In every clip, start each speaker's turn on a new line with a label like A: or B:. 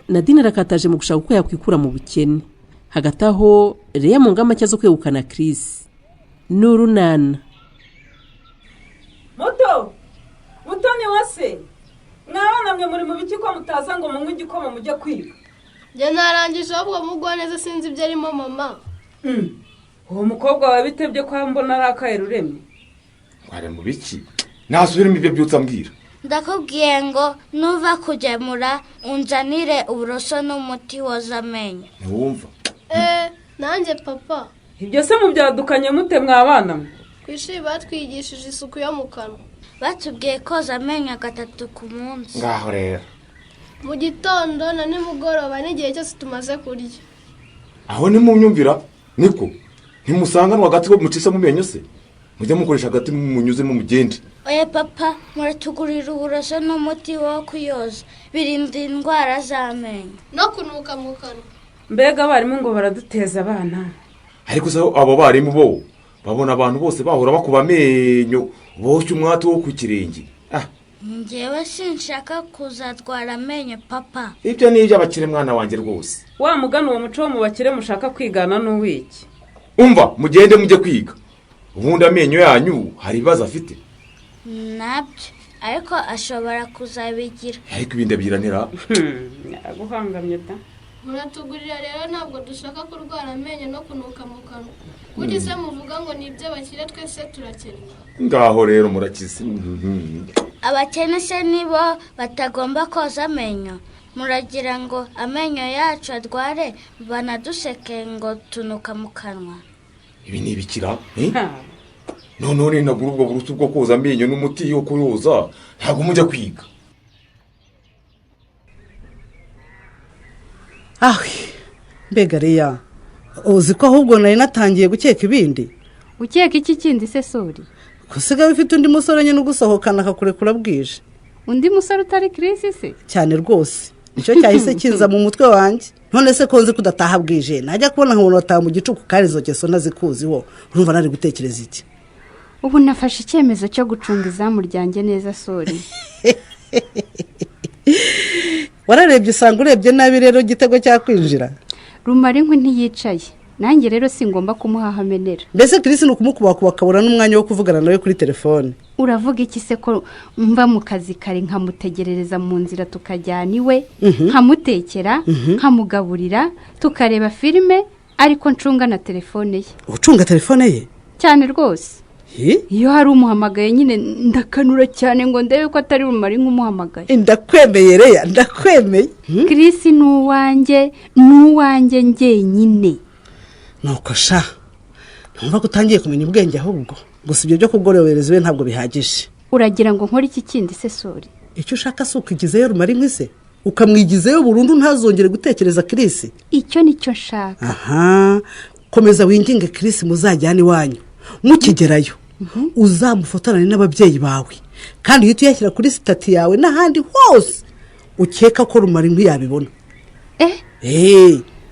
A: Nadine arakataje mu gushaka uko yakwikura mu bukene. Hagati aho, Leya mu ngamba nshya zo kwegukana Chris ni urunana.
B: Muto Mutoni wa se, mwabana mwe muri mu biki ko mutaza ngo munywe igikoma mujye kwiga?
C: Njye narangije, ahubwo mugwa neza sinzi ibyo arimo mama.
B: Uwo mukobwa wawe bitebye ko mbona arakaye ruremye?
D: Ari mu biki? Nasubiremo ibyo byutse ambwira.
E: Ndakubwiye ngo nuva kugemura unzanire uburoso n'umuti woza amenyo.
D: Ntiwumva?
C: Nanjye papa.
B: Ibyo se mubyadukanye mute mwabana mwe?
C: Ku ishuri batwigishije isuku yo mu kanwa.
E: Batubwiye koza amenyo gatatu ku munsi.
D: Ngaho rero.
C: Mu gitondo na nimugoroba n'igihe cyose tumaze kurya.
D: Aho ntimunyumvira niko ntimusanganwa agati ko mucisha mu menyo se? Mujye mukoresha agati munyuzemo mugende.
E: Oya papa, muratugurira uburoso n'umuti wo kuyoza, birinda indwara z'amenyo
C: no kunuka mu kanwa.
B: Mbega abarimu ngo baraduteza abana.
D: Ariko se abo barimu bo babona abantu bose bahora bakuba amenyo boshye umwati wo ku kirenge.
E: Njyewe sinshaka kuzatwara amenyo papa.
D: Ibyo ni iby'abakire mwana wanjye rwose.
B: Wa mugani uwo muco wo mu bakire mushaka kwigana n'uwiki?
D: Umva, mugende mujye kwiga. Ubundi amenyo yanyu hari ibibazo afite?
E: Nabyo, ariko ashobora kuzabigira.
D: Ariko ibindi abiranira.
B: Naraguhangamye da.
C: Muratugurira rero, ntabwo dushaka kurwara amenyo no kunuka mu kanwa. Kuki se muvuga ngo ni iby'abakire, twese turakennye?
D: Ngaho rero murakize.
E: Abakene se nibo batagomba koza amenyo? Muragira ngo amenyo yacu arware banaduseke ngo tunuka mu kanwa?
D: Ibi ni ibikira? Noneho ninagura ubwo burusu bwo koza amenyo n'umuti wo kuyoza, ntabwo mujya kwiga.
F: Awe mbega Leya, uzi ko ahubwo nari natangiye gukeka ibindi.
G: Ukeka iki kindi se sori?
F: Kusigaye ufite undi musore nyine ugusohokana akakurekura bwije.
G: Undi musore utari Chris se?
F: Cyane rwose, nicyo cyahise kinza mu mutwe wanjye. None se ko nzi kudataha bwije, najya kubona nkabona bataha mu gicuku kandi izo ngeso ntazikuziho, urumva nari gutekereza iki?
G: Ubu nafashe icyemezo cyo gucunga izamu ryanjye neza sori.
F: Wararebye usanga urebye nabi rero igitego cyakwinjira.
G: Rumara inkwi ntiyicaye, nanjye rero singomba kumuhaha amenera.
F: Mbese Chris ni ukumukubakuba akabura n'umwanya wo kuvugana nawe kuri telefone.
G: Uravuga iki se ko mva mu kazi kare nkamutegerereza mu nzira tukajyana iwe, nkamutekera, nkamugaburira, tukareba filime, ariko ncunga na telefone ye.
F: Ucunga telefone ye?
G: Cyane rwose. Iyo hari umuhamagaye nyine ndakanura cyane ngo ndebe ko atari Rumara nk'umuhamagaye.
F: Ndakwemeye Leya, ndakwemeye.
G: Chris ni uwanjye, ni uwanjye njyenyine.
F: Nuko sha, ntumva ko utangiye kumenya ubwenge ahubwo. Gusa ibyo byo kugorobereza we ntabwo bihagije.
G: Uragira ngo nkore iki kindi se sori?
F: Icyo ushaka si ukwigizayo Rumara inkwi se? Ukamwigizayo burundu ntazongere gutekereza Chris?
G: Icyo nicyo nshaka.
F: Aha, komeza winginge Chris muzajyane iwanyu. Mukigerayo uzamufotorane n'ababyeyi bawe, kandi uhite uyashyira kuri sitati yawe n'ahandi hose ukeka ko Rumara inkwi yabibona.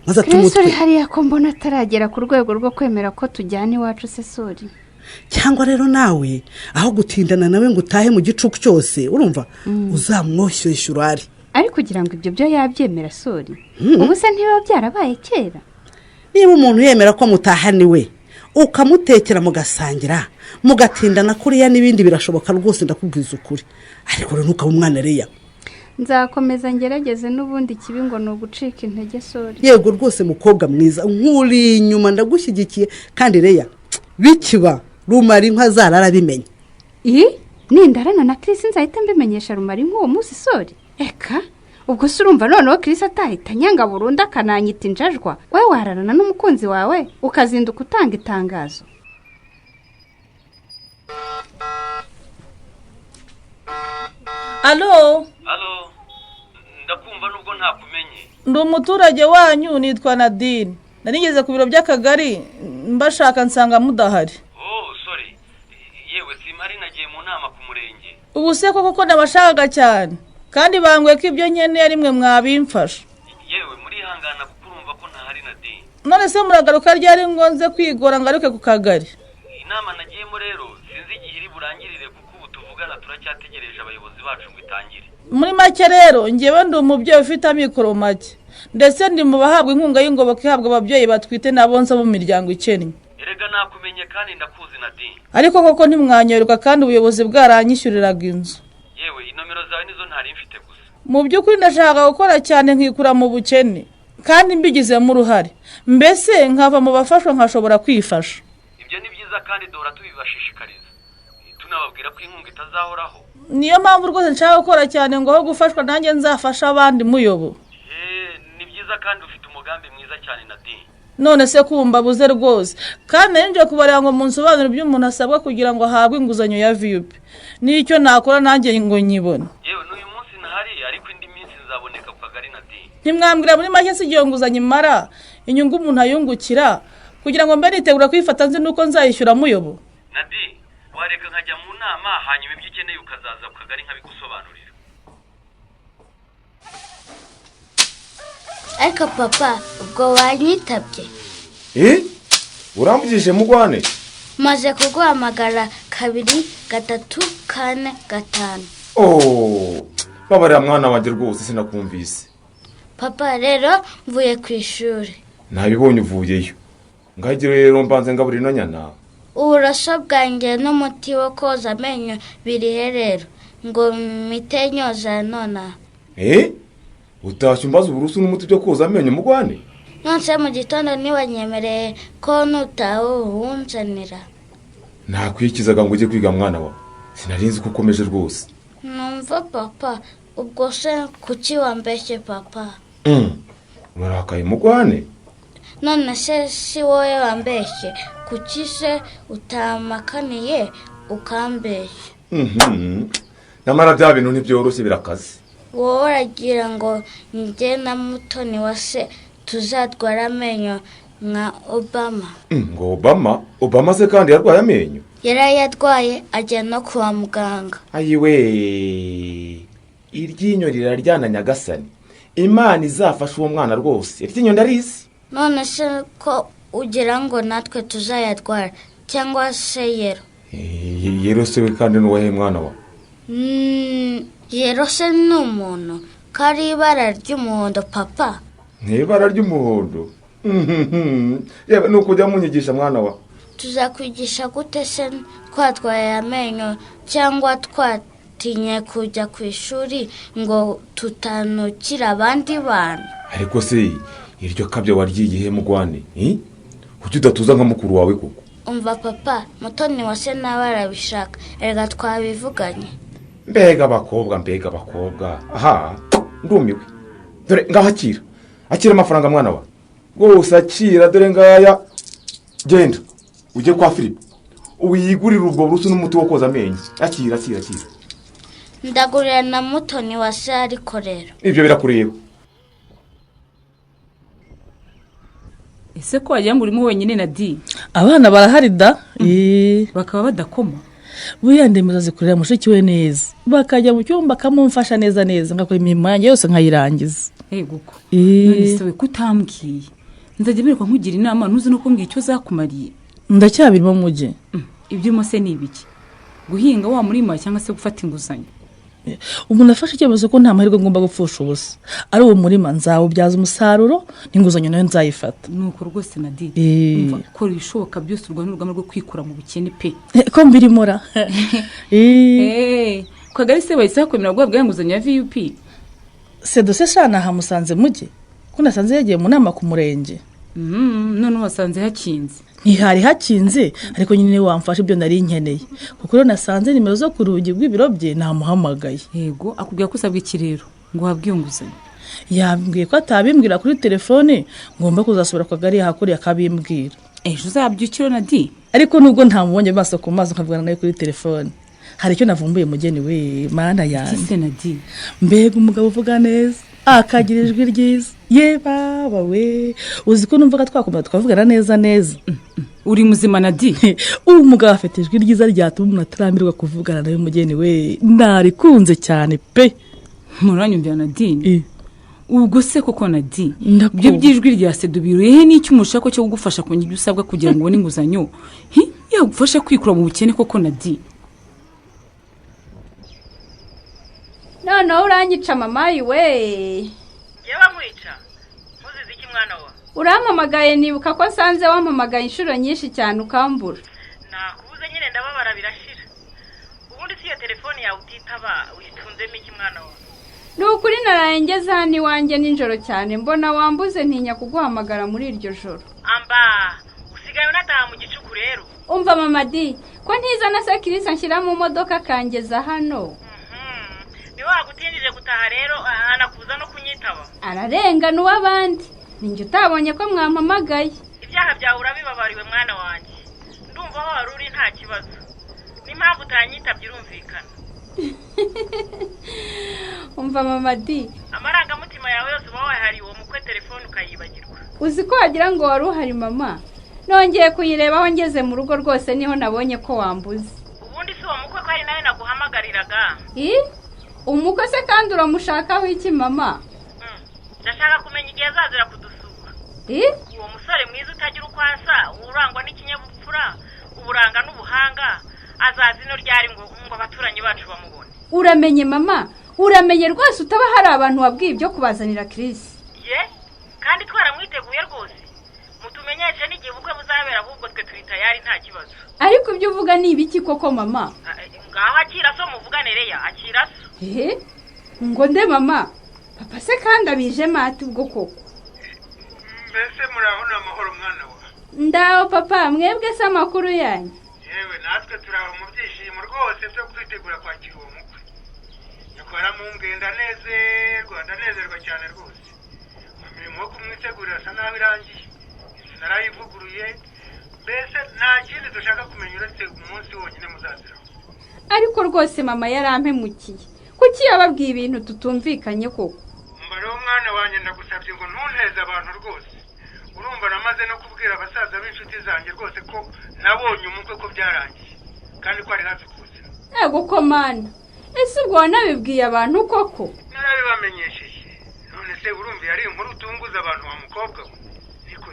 F: Maze
G: Chris uri hariya ko mbona ataragera ku rwego rwo kwemera ko tujyana iwacu se sori?
F: Cyangwa rero nawe aho gutindana nawe ngo utahe mu gicuku cyose, urumva uzamwoshyushya urare.
G: Ariko kugira ngo ibyo byo yabyemera sori, ubu se ntibiba byarabaye kera?
F: Niba umuntu yemera ko mutahana iwe ukamutekera mugasangira mugatindana kuriya n'ibindi birashoboka rwose, ndakubwiza ukuri. Ariko rero ntukaba umwana Leya.
G: Nzakomeza ngerageze n'ubundi kibi ngo ni ugucika intege sori.
F: Yego rwose mukobwa mwiza, nkuri inyuma ndagushyigikiye. Kandi Leya bikiba Rumara inka zararabimenya.
G: Nindarana na Chris nzahita mbimenyesha Rumara inka uwo munsi sori. Eka ubwo se urumva noneho Chris atahita anyanga burundu akananyita injajwa? Wowe wararana n'umukunzi wawe ukazinduka utanga itangazo.
B: Alo.
H: Alo, ndakumva nubwo ntakumenye.
B: Ndi umuturage wanyu nitwa Nadine. Narigeze ku biro by'akagari mbashaka nsanga mudahari.
H: Oh, sorry. Yewe simpari nagiye mu nama ku murenge.
B: Ubu se koko ko nabashakaga cyane. Kandi bangwe ko ibyo nkeneye ari mwe mwabimfasha.
H: Yewe murihangana kuko urumva ko ntahari Nadine.
B: None se muragaruka ryari ngo nze kwigora ngaruke ku kagari?
H: Inama nagiyemo rero sinzi igihe iri burangirire kuko ubu tuvugana turacyategereje abayobozi bacu ngo itangire.
B: Muri make rero ngewe ndi umubyeyi ufite amikoro make, ndetse ndi mu bahabwa inkunga y'ingoboka ihabwa ababyeyi batwite n'abonsa bo mu miryango ikennye.
H: Erega nakumenye kandi ndakuzi Nadine.
B: Ariko koko ntimwanyoherwa kandi ubuyobozi bwaranyishyuriraga inzu.
H: Yewe, inomero zawe nizo ntari mfite gusa.
B: Mu by'ukuri ndashaka gukora cyane nkikura mu bukene kandi mbigizemo uruhare, mbese nkava mu bafashwa nkashobora kwifasha.
H: Ibyo ni byiza kandi duhora tubibashishikariza, tunababwira ko inkunga itazahoraho.
B: Niyo mpamvu rwose nshaka gukora cyane ngo aho gufashwa nanjye nzafasha abandi muyobo.
H: Ni byiza kandi ufite umugambi mwiza cyane Nadine.
B: None se kumva buze rwose, kandi nari kubareba ngo munsobanure ibyo umuntu asabwa kugira ngo ahabwe inguzanyo ya VUP, n'icyo nakora nanjye ngo nyibone.
H: Yewe, n'uyu munsi ntahari ariko indi minsi nzaboneka ku kagari Nadine.
B: Ntimwambwira muri make se igihe nguzanyo imara, inyungu umuntu ayungukira, kugira ngo mbe nitegura kwifata nzi nuko nzayishyura muyobo.
H: Nadine, wareka nkajya mu nama hanyuma ibyo ukeneye ukazaza ku kagari nkabigusobanurira.
E: Ariko papa, ubwo wanyitabye?
D: Urambugije mugwane?
E: Maze kuguhamagara 2 3 4 5.
D: Oh, babarira mwana wanjye rwose sinakumvise.
E: Papa rero mvuye ku ishuri.
D: Nabibonye uvuyeyo. Ngagire rero mbanze ngaburira ino nyana.
E: Uburoso bwanjye n'umuti wo koza amenyo birihe rero ngo mpite nyoza nonaha?
D: Utashye umbaza uburusu n'umuti byo koza amenyo mugwane?
E: Nonse mu gitondo ntiwanyemereye ko nutaha uwunzanira.
D: Nakwikizaga ngo ujye kwiga mwana wa. Sinarinzi ko ukomeje rwose.
E: Numva papa, ubwo se kuki wambeshye papa?
D: Urarakaye mugwane?
E: None se si wowe wambeshye, kuki se utamakaniye ukambeshya?
D: Nyamara bya bintu ntibyoroshye birakaze.
E: Wowe uragira ngo njye na Mutoni wa se tuzatwara amenyo nka Obama?
D: Ngo Obama? Obama se kandi yarwaye amenyo?
E: Yarayarwaye ajya no kwa muganga.
D: Ayiwe, iryinyo riraryana Nyagasani. Imana izafasha uwo mwana rwose. Iryinyo ndarizi.
E: None se ko ugira ngo natwe tuzayarwara cyangwa se Yero?
D: Yero se we kandi n'uwahe mwana wa?
E: Yero se ni umuntu kari ibara ry'umuhondo papa.
D: Ni ibara ry'umuhondo? Yewe, nuko ujya munyigisha mwana wa.
E: Tuzakwigisha gute se twatwaye amenyo cyangwa twatinye kujya ku ishuri ngo tutanukira abandi bantu?
D: Ariko se iryo kabyo waryigihe mugwane? Kuki udatuza nka mukuru wawe koko?
E: Umva papa, Mutoni wa se nawe arabishaka, erega twabivuganye.
D: Mbega abakobwa, mbega abakobwa. Aha, ndumiwe. Dore ngaho akira. Akira amafaranga mwana wa. Rwose akira, dore ngaya. Genda ujye kwa Philip wiyigurire ubwo burusu n'umuti wo koza amenyo. Akira, akira, akira.
E: Ndagurira na Mutoni wa se ariko rero.
D: Ibyo birakureba.
I: Ese ko wagira ngo urimo wenyine Nadine?
B: Abana barahari da.
I: Bakaba badakoma.
B: Buriya ndemeza zikorera mushiki we neza, bakajya mu cyumba akamumfasha neza neza, ngakora imirimo yanjye yose nkayirangiza.
I: Yego ko. None se we kutambwiye, nzajya mbereka nkugira inama ntuzi no kumbwira icyo zakumariye.
B: Ndacyabirimo mujye.
I: Ibyo urimo se ni ibiki? Guhinga wa murima cyangwa se gufata inguzanyo?
B: Umuntu afashe icyemezo ko nta mahirwe ngomba gupfusha ubusa, ari uwo murima nzawubyaza umusaruro n'inguzanyo nayo nzayifata.
I: Nuko rwose Nadine, umva kora ibishoboka byose urwane urugamba rwo kwikura mu bukene pe.
B: Ko mbirimora.
I: Kagari se bahise bakwemera guhabwa inguzanyo ya VUP?
B: Sedose shana hamusanze mujye, ko nasanze yagiye mu nama ku murenge.
I: None wasanze hakinze?
B: Ntihari hakinze, ariko nyine wamfasha ibyo nari nkeneye, kuko rero nasanze nimero zo ku rugi rw'ibiro bye namuhamagaye.
I: Yego, akubwira ko usabwa iki rero ngo uhabwe iyo nguzanyo?
B: Yambwiye ko atabimbwira kuri telefone, ngomba kuzasubira ku kagari yahakuriye akabimbwira.
I: Ejo uzabyukira Nadine.
B: Ariko nubwo ntamubonye maso ku maso nkavugana nawe kuri telefone, hari icyo navumbuye mugeni we, mana yanjye.
I: Iki se Nadine?
B: Mbega umugabo uvuga neza, akagira ijwi ryiza. Ye baba we, uzi ko numvaga twakomeza tukavugana neza neza.
I: Uri muzima Nadine?
B: Uwo mugabo afite ijwi ryiza ryatuma umuntu atarambirwa kuvugana nawe mugeni we, narikunze cyane pe.
I: Muranyumvira Nadine? Ubwo se koko Nadine, ibyo by'ijwi rya Sedo biruye n'icyo umushako cyo kugufasha kumenya ibyo usabwa kugira ngo ubone inguzanyo yagufasha kwikura mu bukene koko Nadine?
G: Noneho uranyica mamayi we.
J: Ngewe nkwica nkuzize iki mwana wa?
G: Urampamagaye nibuka ko nsanze wampamagaye inshuro nyinshi cyane ukambura.
J: Nakubuze nyine ndababara birashira. Ubundi si iyo telefone yawe utitaba uyitunzemo iki mwana wa?
G: Ni ukuri naraye ngeze hano iwanjye nijoro cyane, mbona wambuze ntinya kuguhamagara muri iryo joro.
J: Amba usigaye unataha mu gicuku rero.
G: Umva mama di, ko ntiza na sekirisi anshyira mu modoka akangeza hano.
J: Niwe wagutindije gutaha rero, anakubuza no kunyitaba.
G: Ararengana uw'abandi, ninjye utabonye ko mwampamagaye.
J: Ibyaha byawe urabibabariwe mwana wanjye, ndumva aho wari uri nta kibazo, n'impamvu utanyitabye irumvikana.
G: Umva mama di,
J: amarangamutima yawe yose uba wahariye uwo mukwe, telefone ukayibagirwa.
G: Uzi ko wagira ngo wari uhari mama? Nongeye kuyirebaho ngeze mu rugo rwose niho nabonye ko wambuze.
J: Ubundi si uwo mukwe ko ari nawe naguhamagariraga?
G: Umukwe se kandi uramushakaho iki mama?
J: Ndashaka kumenya igihe azazira kudusura. Uwo musore mwiza utagira uko asa, urangwa n'ikinyabupfura, uburanga n'ubuhanga, azaza ino ryari ngo abaturanyi bacu bamubone?
G: Uramenye mama, uramenye rwose utaba hari abantu wabwiye ibyo kubazanira Chris.
J: Ye, kandi twaramwiteguye rwose. Mutumenyeshe n'igihe ubukwe buzabera, ahubwo twe turi tayari nta kibazo.
G: Ariko ibyo uvuga ni ibiki koko mama?
J: Ngaho akira so muvugane Leya, akira so.
G: Ehe, ngo nde mama? Papa se kandi abije mati ubwo koko?
K: Mbese muraho ni amahoro mwana wa?
G: Ndaho papa, mwebwe se amakuru yanyu?
K: Yewe natwe turaho mu byishimo rwose byo kwitegura kwakira uwo mukwe. Nyakora mumbwiye ndanezerwa, ndanezerwa cyane rwose. Imirimo yo kumwitegurira asa naho irangiye, inzu narayivuguruye, mbese nta kindi dushaka kumenya uretse umunsi wonyine muzaziraho.
G: Ariko rwose mama yarampemukiye, kuki yababwiye ibintu tutumvikanye koko?
K: Umubare w'umwana wanjye ndagusabye ngo ntunteze abantu rwose. Urumva namaze no kubwira abasaza b'inshuti zanjye rwose ko nabonye umukwe ko byarangiye kandi ko ari hafi kuza.
G: Yego ko mana, ese ubwo wanabibwiye abantu koko?
K: Narabibamenyesheje. None se urumva yari inkuru utunguza abantu wa mukobwa we? Niko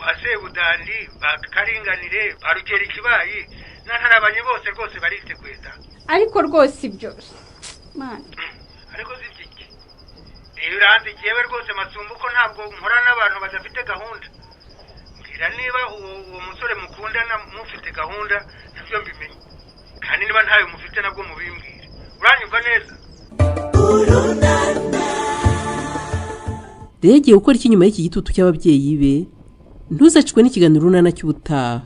K: ba Sebudandi, ba Karinganire, ba Rugera Ikibayi na Ntarabanye bose rwose bariteguye da.
G: Ariko rwose ibyo mana.
K: Ariko si iki? Rero uranzi jyewe rwose Masumbuko ntabwo nkora n'abantu badafite gahunda. Mbwira niba uwo musore mukundana mufite gahunda nabyo mbimenye, kandi niba ntayo mufite nabwo mubimbwire. Uranyumva neza?
A: Rero igiye gukora iki nyuma y'iki gitutu cy'ababyeyi be? Ntuzacikwe n'ikiganiro Urunana cy'ubutaha.